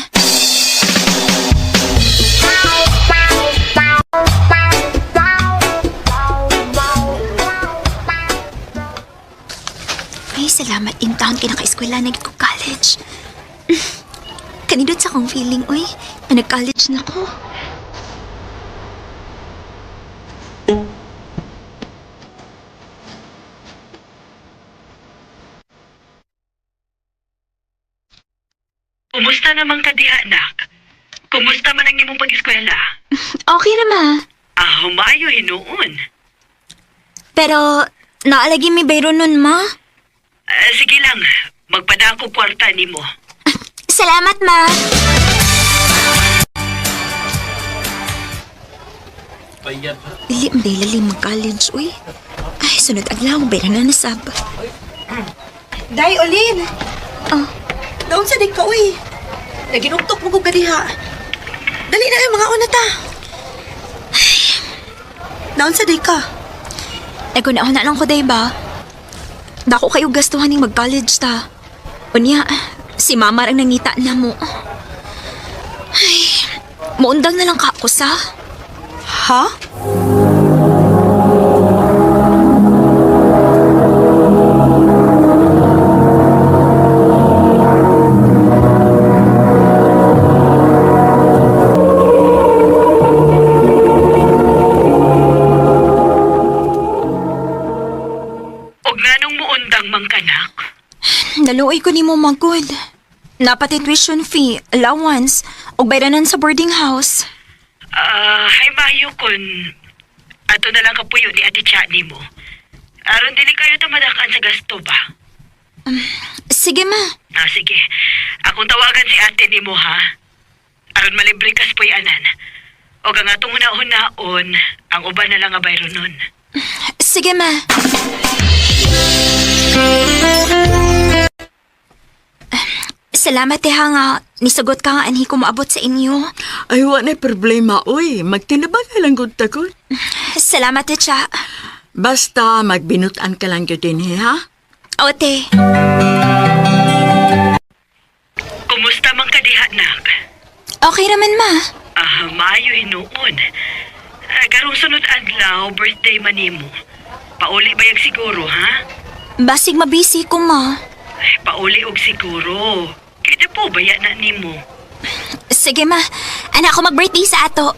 S5: Ay, salamat in town kay naka-eskwela na gid ko college. Kanindot sa akong feeling, oy. Na nag-college na ko.
S12: Kumusta naman ka diha, anak? Kumusta man ang imong pag-eskwela?
S5: Okay na, ma.
S12: Ah, humayo hinuon.
S5: Pero, naalagi mi bayro nun, ma.
S12: Ah, sige lang, magpada ko kwarta nimo.
S5: Salamat, ma. Dili man dahil lalim mag-college, uy. Ay, sunod adlaw, bayra na nasab.
S6: Day, Olin!
S5: Oh.
S6: Naon sa di ka, uy. Naginuktok mo kong kadiha. Dali na yung mga una ta. Naon sa di ka?
S5: Naguna-una lang ko, day ba? Dako kayo gastuhan ning mag-college ta. Unya, si mama ang nangita na mo. Ay, muundang na lang ka ako sa.
S6: Ha?
S12: Og nganong muundang man kanak?
S5: Naluoy ko nimo magod. Napatay tuition fee, allowance, ug bayranan sa boarding house.
S12: Ah, hay mayo kun ato na lang kapuyo ni Ate Cha nimo. Aron dili kayo tamadakan sa gasto ba?
S5: Sige ma.
S12: Ah, sige. Akong tawagan si ate nimo ha. Aron malibre kas puy-anan. Og ang atong huna-hunaon, ang uban na lang nga bayro nun.
S5: Sige ma. Salamat eh ha nga. Nisagot ka nga anhi ko moabot sa inyo.
S1: Ay, wa na problema, uy. Magtinabang ka lang gud takot.
S5: Salamat eh, Cha.
S1: Basta magbinutan ka lang gyud din, ha?
S5: Ote.
S12: Kumusta man ka diha, nak?
S5: Okay raman ma.
S12: Ah, maayo hinuon. Ah, karong sunod adlaw, birthday man nimo. Pauli bayag siguro, ha?
S5: Basig mabisi ko ma.
S12: Ay, pauli og siguro. Kaya po baya na nimo.
S5: Sige ma. Anak ko mag-birthday sa ato.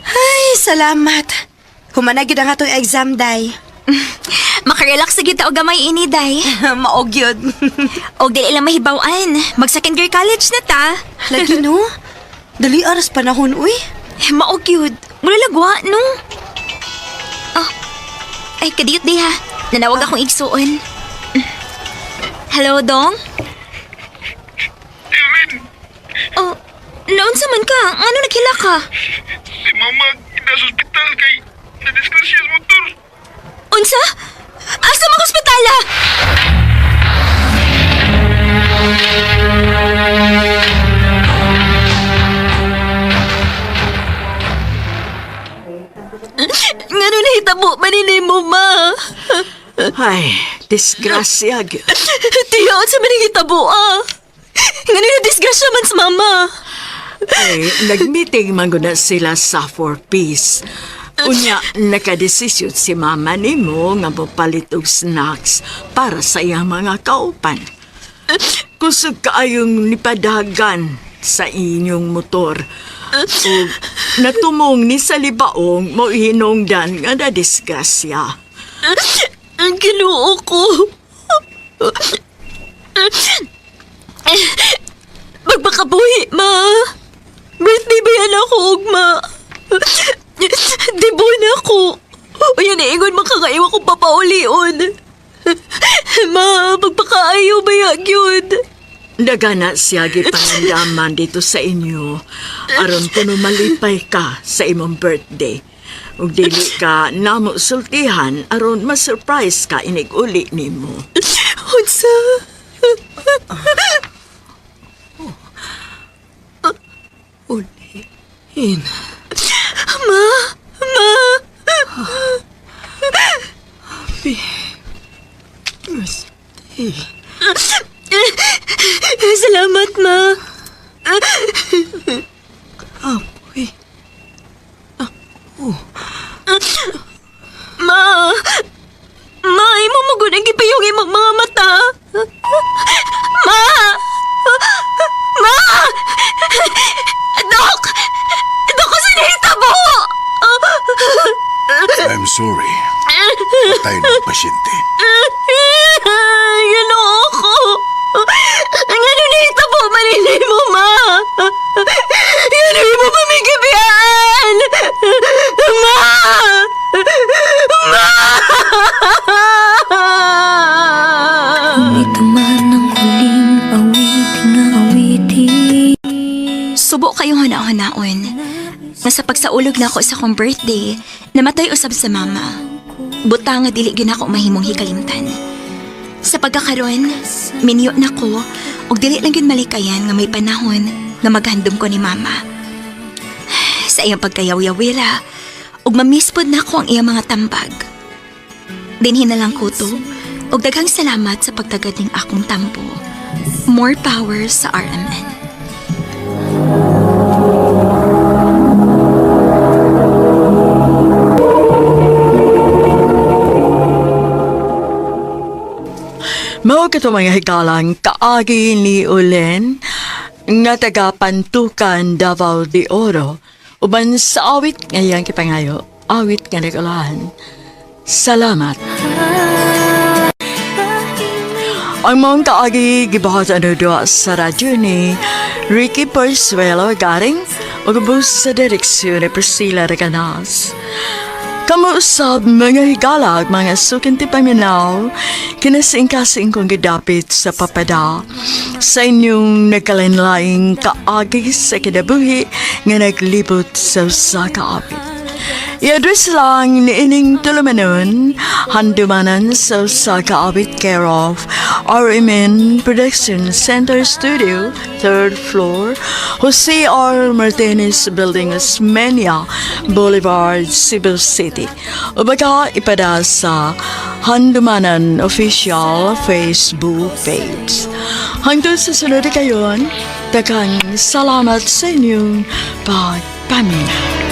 S6: Ay, salamat. Humanagid ang atong exam, Day.
S5: Makarelax sa kita og gamay ini, day.
S6: Maog yun.
S5: Og dili lang mahibaw-an. Mag second year college na ta.
S6: Lagi, no? Dali aras panahon, uy.
S5: Maog yun. Mula lagwa, no? Oh. Ay, kadiyot di ha. Nanawag akong igsuon. Hello, Dong?
S7: Erin,
S5: Oh, naon sa man ka? Ano naghila ka?
S7: si mama nasa ospital kay nadisgrasya sa motor.
S5: Unsa? Asa mga ospitala? Ngano nahitabo man mo, ma?
S1: Ay, disgrasya gyud.
S5: Tiya, unsa man nahitabo, ah? Ngano na disgrasya man sa mama?
S1: Ay, nag-meeting man gud na sila sa For Peace. Unya, nakadesisyon si mama nimo nga mopalit og snacks para sa iyang mga kaupan. Kusog kaayong nipadagan sa inyong motor. Ug natumong ni sa libaong mo hinungdan nga nadisgrasya.
S5: Ang Ginoo ko. Magpakabuhi, ma. Birthday ba yan ako, ugma? Dibo na ako. O yan, iingon makakaiwa kong papaulion. Ma, magpakaayo ba yan yun?
S1: Nagana siya gipangandaman dito sa inyo aron kuno malipay ka sa imong birthday. Ug dili ka namo sultihan aron ma-surprise ka inig-uli nimo.
S5: Unsa?
S6: Ulin.
S5: Ma! Ma!
S6: Happy birthday.
S5: Salamat, ma.
S6: Apoy.
S5: Ma! Ma, imo mo gud ang gipiyong imong mga mata. Ma! Ma! Dok! Dok, kasi nahitabo!
S3: I'm sorry. Patay ng pasyente.
S5: Ginoo ko! Ngano nahitabo man mo, ma? Ngano imo pamigibiyaan? Ma! Ma!
S13: Ito man ang huling awitin nga awitin.
S5: Nga sa pagsaulog nako sa akong birthday, namatay usab sa mama. Buta nga dili gyud nako mahimong hikalimtan. Sa pagkakaron, minyo na ko ug dili lang gyud malikayan nga may panahon nga maghandom ko ni mama. Sa iyang pagkayaw-yawira, ug mamiss pod nako ang iyang mga tambag. Dinhi na lang ko to, ug daghang salamat sa pagtagad ning akong tampo. More power sa RMN.
S1: Mao kato mga higalang kaagi ni Ulen nga taga Pantukan, Davao de Oro uban sa awit nga iyang kipangayo, awit nga nagulahan. Salamat. Ang maong kaagi gibuhat ano doa sa radyo ni Ricky Persuelo Garing ug ubos sa direksyon ni Priscilla Reganas. Kamo usab mga higalag, mga sukin ti paminaw, kinasingkasing kong gidapit sa papada sa inyong nagkalinlaing kaagi sa kinabuhi nga naglibot sa usa ka awit. I-address lang ni ining tulumanon, handumanan sa usa ka awit care of RMN Production Center Studio, third floor, Jose R. Martinez Building, Osmeña Boulevard, Cebu City. O baka ipada sa Handumanan Official Facebook page. Hangtod sa sunod kayon, daghang salamat sa inyong pagpaminaw.